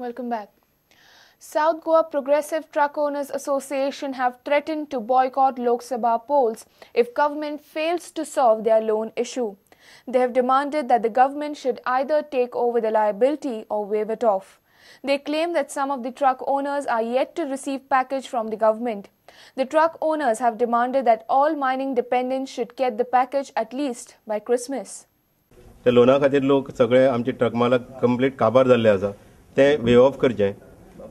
Welcome back. South Goa Progressive Truck Owners Association have threatened to boycott Lok Sabha polls if government fails to solve their loan issue. They have demanded that the government should either take over the liability or waive it off. They claim that some of the truck owners are yet to receive package from the government. The truck owners have demanded that all mining dependents should get the package at least by Christmas. ते लोना खातीर लोक सगळे आमचे truck मालक complete काबार जाल्ले आसा, ते वे ऑफ करचे,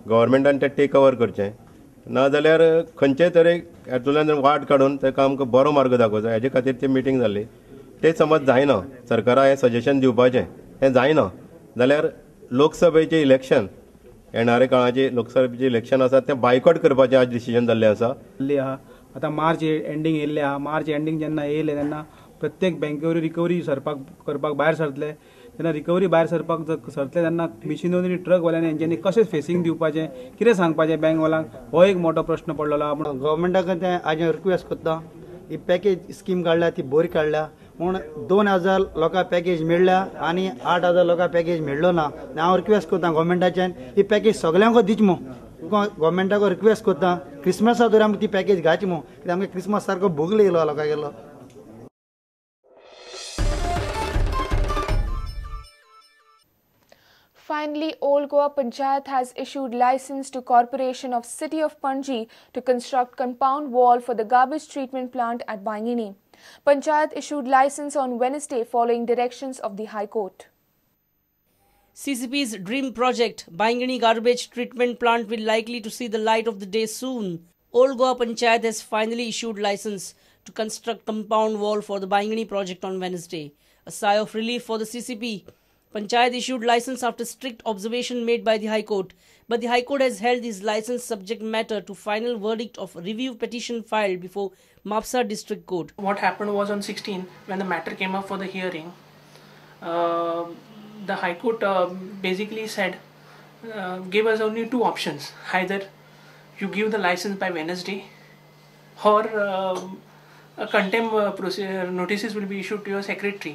गव्हर्मेंटान ते टेक ओवर करचे, ना जाल्यार खंयचे तरेक हातूंतल्यान वाट काडून ताका आमकां बरो मार्ग दाखोवचो हेजे खातीर ती मिटींग जाल्ली. ते समज जायना, सरकारा हें सजेशन दिवपाचें, हें जायना जाल्यार लोकसभेचें इलेक्शन येणारे काळाचें लोकसभेचें इलेक्शन आसा तें बायकॉट करपाचें आज डिसिजन जाल्लें आसा. आतां मार्च एंडींग येयल्लें आहा, मार्च एंडींग जेन्ना येयलें तेन्ना प्रत्येक बँकेवरी रिकवरी सरपाक करपाक भायर सरतले, तेन्ना रिकवरी भायर सरपाक सरतले तेन्ना मिशिनरी ट्रकवाल्यांनी हेंच्यांनी कशें फेसींग दिवपाचें, कितें सांगपाचें बँकवाल्यांक, हो एक मोठो प्रश्न पडलेलो आहा. म्हणून गव्हर्मेंटाक तें आज रिक्वेस्ट करता, ही पॅकेज स्कीम काडल्या ती बरी काडल्या, पूण 2000 लोकांक पॅकेज मेळ्ळ्या आनी 8000 लोकांक पॅकेज मेळ्ळो ना. हांव रिक्वेस्ट करता गव्हर्मेंटाच्यान ही पॅकेज सगळ्यांक दिच मू, गव्हर्मेंटाक रिक्वेस्ट करता क्रिसमसा तरी आमकां ती पॅकेज घाची मू, कित्याक आमकां क्रिसमस सारको भोगले येयलो लोकांक गेलो. Finally, Old Goa Panchayat has issued license to Corporation of City of Panjim to construct compound wall for the garbage treatment plant at Baingini. Panchayat issued license on Wednesday following directions of the High Court. CCP's dream project, Baingini garbage treatment plant, will likely to see the light of the day soon. Old Goa Panchayat has finally issued license to construct compound wall for the Baingini project on Wednesday. A sigh of relief for the CCP. Panchayat issued license after strict observation made by the High Court, but the High Court has held this license subject matter to final verdict of review petition filed before Mapsa District Court. What happened was on 16, when the matter came up for the hearing, the High Court basically said, gave us only two options: either you give the license by Wednesday, or a contempt notices will be issued to your secretary.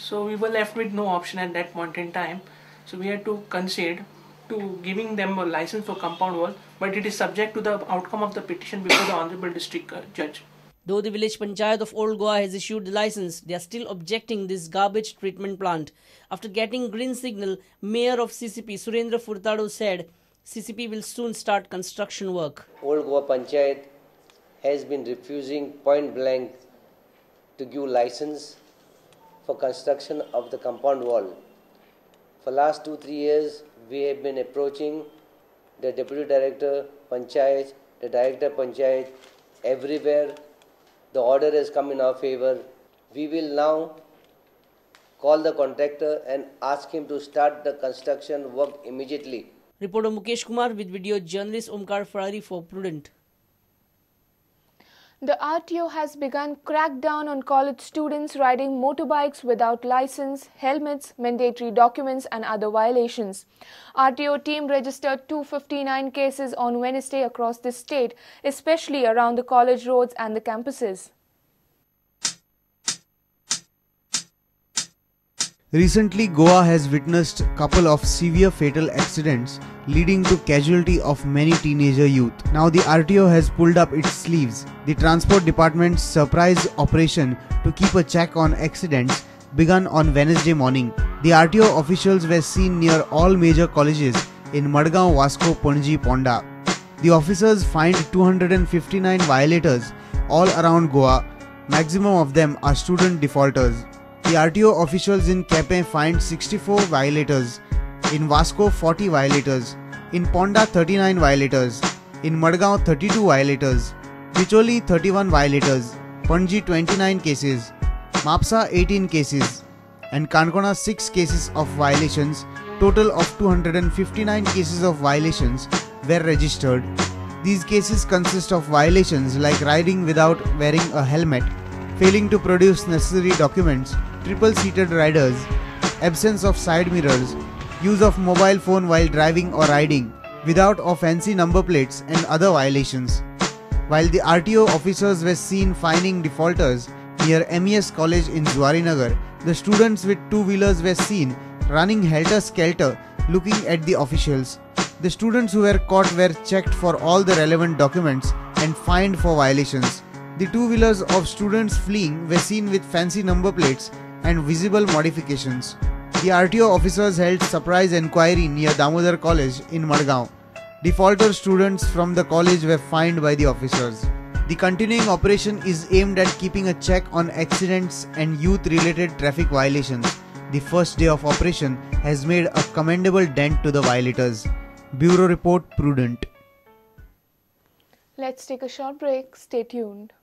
So we were left with no option at that point in time. So we had to concede to giving them a license for compound wall, but it is subject to the outcome of the petition before the Honorable District Judge. Though the village panchayat of Old Goa has issued the license, they are still objecting this garbage treatment plant. After getting green signal, Mayor of CCP Surendra Furtado said CCP will soon start construction work. Old Goa Panchayat has been refusing point blank to give license for construction of the compound wall. For last 2-3 years, we have been approaching the Deputy Director Panchayat, the Director Panchayat, everywhere. The order has come in our favor. We will now call the contractor and ask him to start the construction work immediately. Reporter Mukesh Kumar with video journalist Omkar Ferrari for Prudent. The RTO has begun crackdown on college students riding motorbikes without license, helmets, mandatory documents and other violations. RTO team registered 259 cases on Wednesday across the state, especially around the college roads and the campuses. Recently, Goa has witnessed a couple of severe fatal accidents leading to casualty of many teenager youth. Now the RTO has pulled up its sleeves. The Transport Department's surprise operation to keep a check on accidents began on Wednesday morning. The RTO officials were seen near all major colleges in Madgaon, Vasco, Panaji, Ponda. The officers fined 259 violators all around Goa. Maximum of them are student defaulters. The RTO officials in Quepem fined 64 violators, in Vasco 40 violators, in Ponda 39 violators, in Madgaon 32 violators, Bicholi 31 violators, Panaji 29 cases, Mapsa 18 cases, and Kankona 6 cases of violations. Total of 259 cases of violations were registered. These cases consist of violations like riding without wearing a helmet, failing to produce necessary documents, triple-seated riders, absence of side mirrors, use of mobile phone while driving or riding, without or fancy number plates and other violations. While the RTO officers were seen fining defaulters near MES College in Zuarinagar, the students with two-wheelers were seen running helter-skelter looking at the officials. The students who were caught were checked for all the relevant documents and fined for violations. The two-wheelers of students fleeing were seen with fancy number plates and visible modifications. The RTO officers held surprise enquiry near Damodar College in Madgaon. Defaulter students from the college were fined by the officers. The continuing operation is aimed at keeping a check on accidents and youth-related traffic violations. The first day of operation has made a commendable dent to the violators. Bureau Report, Prudent. Let's take a short break. Stay tuned.